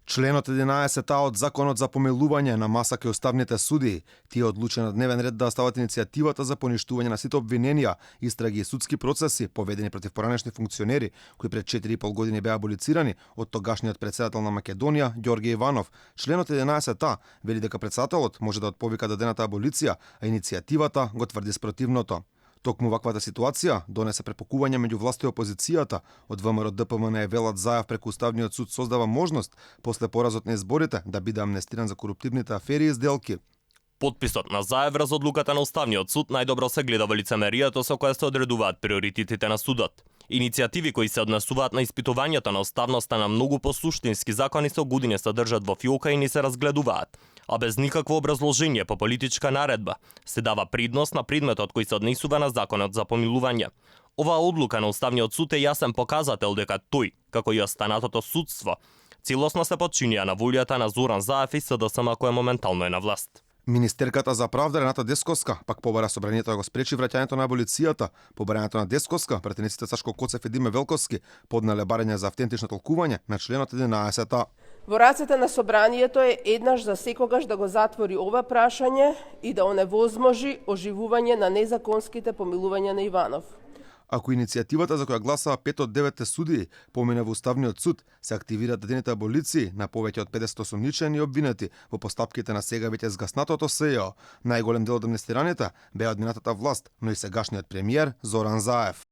Членот 11 од Законот за помилување на маса кај уставните судии, тие одлучи на дневен ред да стават иницијативата за поништување на сите обвиненија, истраги и судски процеси поведени против поранешни функционери кои пред 4,5 години беа аболицирани од тогашниот председател на Македонија Ѓорѓе Иванов. Членот 11 вели дека председателот може да отповика дадената аболиција, а иницијативата го тврди спротивното. Токму ваквата ситуација донесе препокување меѓу власта и опозицијата. Од ВМРО ДПМН Велат Заев преку Уставниот суд создава можност после поразот на изборите да биде амнестиран за коруптивните афери и сделки. Подписот на Заев врз одлуката на Уставниот суд најдобро се гледа во лицемерието со кое се одредуваат приоритетите на судот. Иницијативи кои се однесуваат на испитувањето на уставноста на многу посуштински закони со години се држат во фиолка и не се разгледуваат, а без никакво образложение по политичка наредба се дава предност на предметот кој се однесува на Законот за помилување. Оваа одлука на Уставниот суд е јасен показател дека тој, како и останатото судство, целосно се подчинија на волјата на Зоран Заев и СДСМ кој моментално е на власт. Министерката за правда Рената Десковска пак побара собранието да го спречи враќањето на аболицијата. По барањето на Десковска, претениците Сашко Коцев и Диме Велковски поднале барање за автентично толкување на членот 11. Во рацете на собранието е еднаш за секогаш да го затвори ова прашање и да оневозможи оживување на незаконските помилувања на Иванов. Ако иницијативата за која гласаа 5 од 9 судии помине во Уставниот суд, се активираат дадените аболиции на повеќе од 50 осумничени и обвинети во постапките на сега веќе згаснатото СЈО. Најголем дел од амнестираните беа од минатата власт, но и сегашниот премиер Зоран Заев.